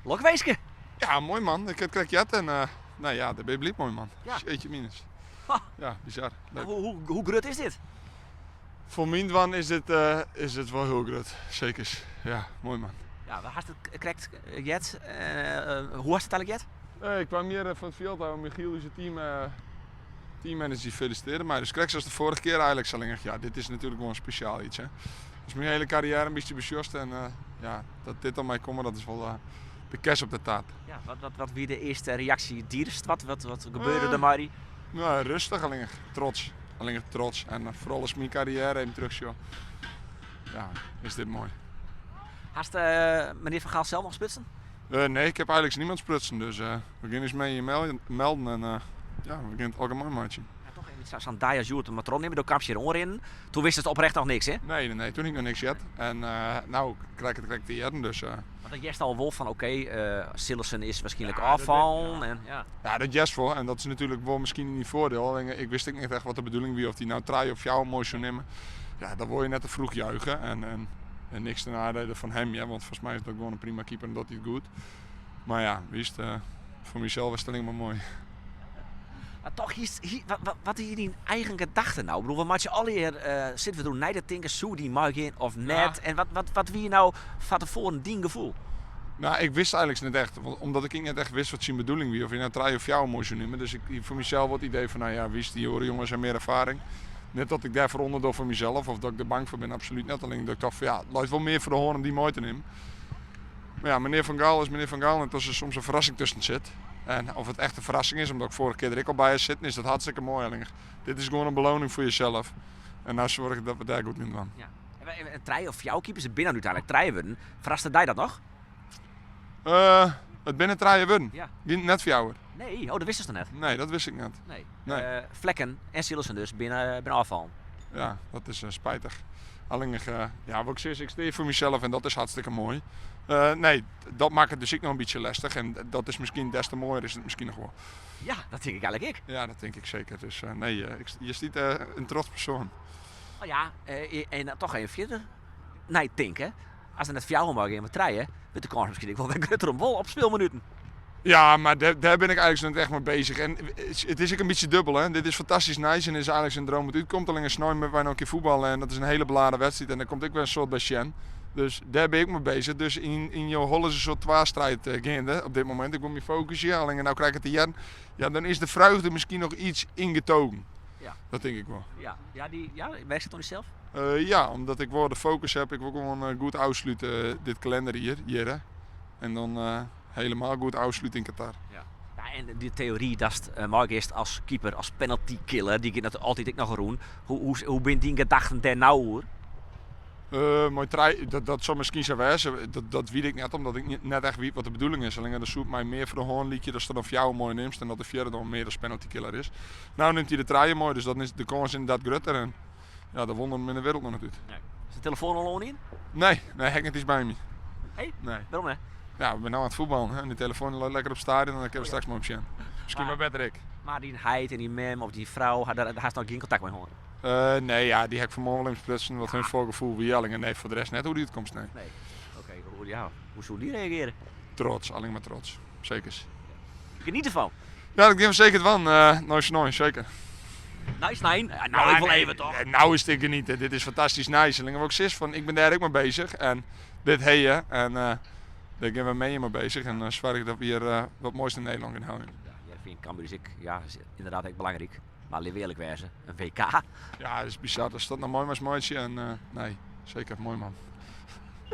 Lokwinske! Ja, moai man. Ik ha it krekt heard en no ja, dêr bin ik bliid mei man. Ja. Jeetje minus. Ha. Ja, bizar. Leuk. Hoe grut is dit? Foar myn dwaan is dit wol hiel grut. Sekers. Ja, moai man. Ja, wa hast it krekt heard? Hoe hast it eigenlik heard? Ik kwam hjir fan it fjild ôf, Michiel, ús team, teammanager, felisitearre my. Dus krekt sa as de foarige kear eigenlik sa allinnich. Ja, dit is natuerlik wol in spesjaal iets. Hè. Dus myn hiele karriêre in bytsje besjochst en ja, dat dit dan mei komme, dat is wol de kers op de taart. Ja, wat wie de earste reaksje dy'tst? Wat gebeurde der mei dy? No, rêstich, allinnich trots. Allinnich trots. En foaral as ik myn karriêre even teruchsjoch, ja, is dit moai. Hast menear Van Gaal sels noch sprutsen? Nee, ik ha eigenlik niemand sprutsen. Dus we gean ús mei melden en ja, we gean it algemien meitsjen. Ja, toch even sa'n dei as hjoed mar trochnimme. Do kaamst hjir oanrinnen. Toen wist it oprecht noch niks, hè? Nee, nee, nee, toen hie ik noch niks heard. En no krij ik it krekt te hearren, dus. Want dan hearst al wol fan oké, Cillessen is waarskynlik ôffallen. En, ja. Ja, dat hearst wol. En dat is natuerlik wol miskien yn dyn foardiel. Allinne, ik wist ek net echt wat de bedoeling wie, oft hy no trije of fjouwer moai soe nimme. Ja, dan wol je net te vroeg juichen. En niks ten nadele fan him, ja, want folgens my is dat gewoan in prima keeper en docht hy it goed. Mar ja, witst, foar mysels is it allinne mar moai. Mar toch, wat wie dyn eigen gedachte no? Ik bedoel, we meitsje allegear, sitte we deroer nei te tinken, soe dy meigean of net? En wat wie no fan tefoaren dyn gefoel? No, ik wist eigenlik net echt, want omdat ik ek net echt wist wat syn bedoeling wie, oft hy no trije of fjouwer moai soe nimme. Dus ik hie foar mysels wol it idee fan, no ja, witst, dy oare jonges ha mear erfaring. Net dat ik dêrfoar ûnder doch foar mysels of dat ik der bang foar bin, absolút net. Allinne dat ik tocht fan ja, it leit wol mear foar de hân om dy mei te nimmen. Mar ja, menear Van Gaal is menear Van Gaal en as der soms in ferrassing tusken sit. En oft it echt in ferrassing is, omdat ik foarige kear der ek al by sitten, is dat hartstikke moai. Allinnich, dit is gewoan in beloning foar jesels. En no soargje ik dat we dêr goed yn dwaan. Ja. En trije of fjouwer keepers, it binne no úteinlik trije wurden. Ferraste dy dat noch? It binne trije wurden. Ja. Gjin, net fjouwer. Nee, oh, dat wistest noch net? Nee, dat wist ik net. Nee. Nee. Flekken en Cillessen dus binne ôffallen. Ja, dat is spitich. Allinnich, ja, wat ik sis, ik stean foar mysels en dat is hartstikke moai. Nee, dat makket it dus ek noch in bytsje lestich en dat is miskien des te moaier is it miskien noch wol. Ja, dat tink ik eigenlik ek. Ja, dat tink ik seker. Dus nee, je stiet in trots persoan. Oh ja, en dan toch even fierder neitinke. As der net fjouwer mei gean, mar trije, wurdt de kâns miskien ek wol wer grutter om wol op spylminuten. Ja, mar dêr bin ik eigenlik net echt mei bezich. En it is ek in bytsje dubbel, hè. Dit is fantastysk nijs en is eigenlik in droom dat útkomt. Allinne snein moatte wy noch in kear fuotballe en dat is in hiele beladen wedstriid en dêr komt ek wer in soad by sjen. Dus dêr bin ik mei bezich. Dus yn jo holle is in soart twastrijd geande op dit momint. Ik wol my fokusje, allinne no krij ik it te hearren. Ja, dan is de vreugde miskien noch iets ingetogen. Ja. Dat tink ik wol. Ja, ja, dy, ja, merkst it oan dysels? Ja, omdat ik wol de fokus ha. Ik wol gewoan goed ôfslute dit kalenderjier hjir. En dan helemaal goed ôfslute yn Qatar. Ja. Ja, en dy teory datst meigiest as keeper, as penalty killer, dy giet natuerlik altyd ek noch rûn. Hoe binne dyn gedachten dêr no oer? Mei trije, dat soe miskien sa wêze, dat wit ik net, omdat ik net echt wit wat de bedoeling is. Allinne dan soe it my mear foar de hân lykje datst der dan fjouwer mei nimst en dat de fjirde dan mear as penalty killer is. No nimt hy de trije mei, dus dan is de kâns ynderdaad grutter. En ja, de wonder yn de wereld noch net út. Nee. Is de telefoan al oan yn? Nee, nee, ha ik net iens by my. Hey? Nee. Wêrom net? Ja, we binne no oan it fuotballen. Hè? En dy telefoan leit lekker op it stadion en dan kinne we straks moai op sjen. Miskien mar better ek. Mar dyn heit en dyn mem of dyn frou, dêr hast noch gjin kontakt mei hân? Nee, ja, dy ha ik fanmoarn wol even sprutsen, wat hun foargefoel wie. Allinne nee, foar de rest net oer de útkomst, nee. Nee. Oké, ja, hoe soe dy reagearje? Trots, allinne mar trots. Sekers. Geniet derfan. Ja, dat gean we seker dwaan. Nei snein, seker. Nei snein? Ja, nou, ik wol even toch? Nou is it genieten. Dit is fantastysk nijs. Allinne wat ik sis, fan, ik bin dêr ek mei bezich. En dit ha je. En dêr gean we mei mei bezich. En dan soargje dat we hjir wat moais yn Nederlân gean heljen. Ja, Hearrenfean Cambuur is ek, ja, is ynderdaad ek belangryk. Mar litte we earlik wêze, in WK. Ja, dat is bizar. Datst dat noch mei moatst meitsje. En nee, seker, moai man.